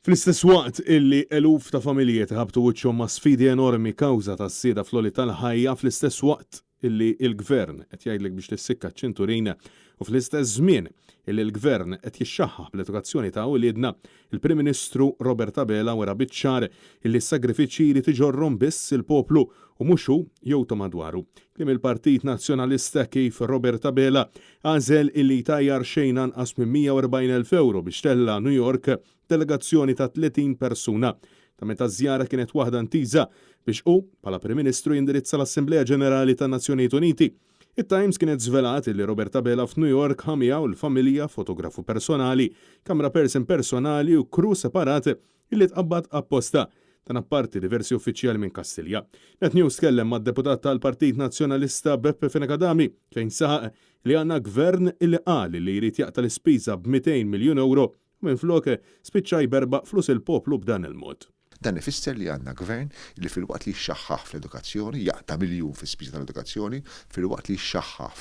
Fl-istess waqt illi eluf ta' familji qed iħabbtu wiċċhom ma' sfidi enormi kawża taż-żieda fl-għoli tal-ħajja, fl-istess waqt illi l-Gvern qed jgħidlek biex tissikka ċ-ċinturin u fl-istess żmien illi l-Gvern qed jixxaħħaħ bl-edukazzjoni ta' uliedna, il-Prim Ministru Robert Abela wera biċ-ċar illi s-sagrifiċċji jrid iġorrhom biss il-poplu u mhux hu jew ta' madwaru. Kliem il-Partit Nazzjonalista kif Robert Abela għażel illi jtajjar xejn anqas minn 140,000 ewro biex tella' New York delegazzjoni ta' 30 persuna ta' meta ż-żjara kienet waħda intiża biex hu, bħala Prim Ministru jindirizza l-Assemblea Ġenerali tan-Nazzjonijiet Uniti. It-Times kienet żvelat illi Robert Abela f'New York ħa miegħu l-familja, fotografu personali, camera person personali u crew separat illi tqabbad apposta. Dan apparti diversi uffiċjali minn Kastilja. Net News tkellem mad-Deputat tal-Partit Nazzjonalista Beppe Fenech Adami fejn saħaq li għandna Gvern illi qal illi jrid jaqta' l-ispiża b' 200 miljun ewro u minflok spiċċa jberbaq flus il-poplu b'dan il-mod. Dan ifisser li għandna Gvern li filwaqt li jxaħħaħ fl-edukazzjoni, jaqta' miljun fl-ispiża tal-edukazzjoni, filwaqt li jxaħħaħ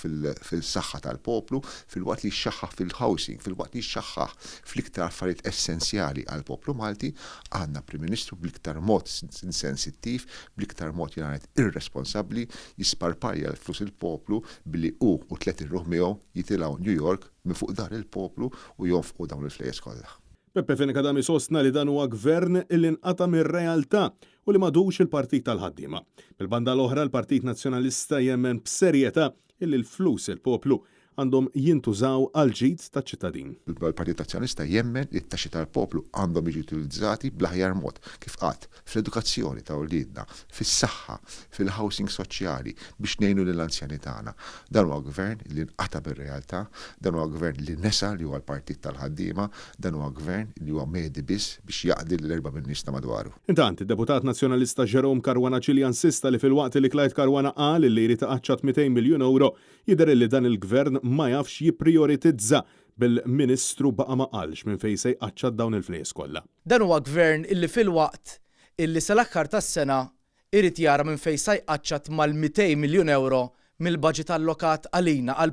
fil-saħħa tal-poplu, filwaqt li jxaħħaħ fil-housing, filwaqt li jxaħħaħ fl-iktar affarijiet essenzjali għall-poplu Malti, għandna Prim Ministru bl-iktar mod insensittiv, bl-iktar mod jiena ngħid irresponsabbli, jisparpalja l-flus il-poplu billi hu u 30 ruħ miegħu jitilgħu New York minn fuq dahar il-poplu u jonfqu dawn il-flejjes kollha. Beppe Fenech Adami sostna li dan huwa Gvern li nqata' mir-realtà u li m'għadux il-partit tal-ħaddiema. Mill-banda l-oħra l-Partit Nazzjonalista jemmen b'serjetà illi l-flus il-poplu għandhom jintużaw għall-ġid taċ-ċittadin. Il-Partit Nazzjonalista jemmen li t-taxxi tal-poplu għandhom jiġu utilizzati bl-aħjar mod, kif għadt, fl-edukazzjoni ta' uliedna, fis-saħħa, fil-housing soċjali, biex ngħinu lill-anzjani tagħna. Dan huwa Gvern li nqata' mir-realtà, dan huwa Gvern li nesa li huwa l-partit tal-ħaddiema, dan huwa Gvern li huwa mehdi biss biex jaqdi lil erba' min-nies ta' madwaru. Intant, id-Deputat Nazzjonalista Jerome Caruana Cilia insista li filwaqt li Clyde Caruana qal li jrid iqaċċat 200 miljun ewro, jidher li dan il-Gvern ma jafx jipprijoritizza bil-Ministru baqa' ma qalx minn fejn se jqaċċat dawn il-flejjes kollha. Dan huwa Gvern illi filwaqt illi sal-aħħar tas-sena irid jara minn fejn sa jqaċċat mal-200 miljun ewro mill-budget allokat għalina għal.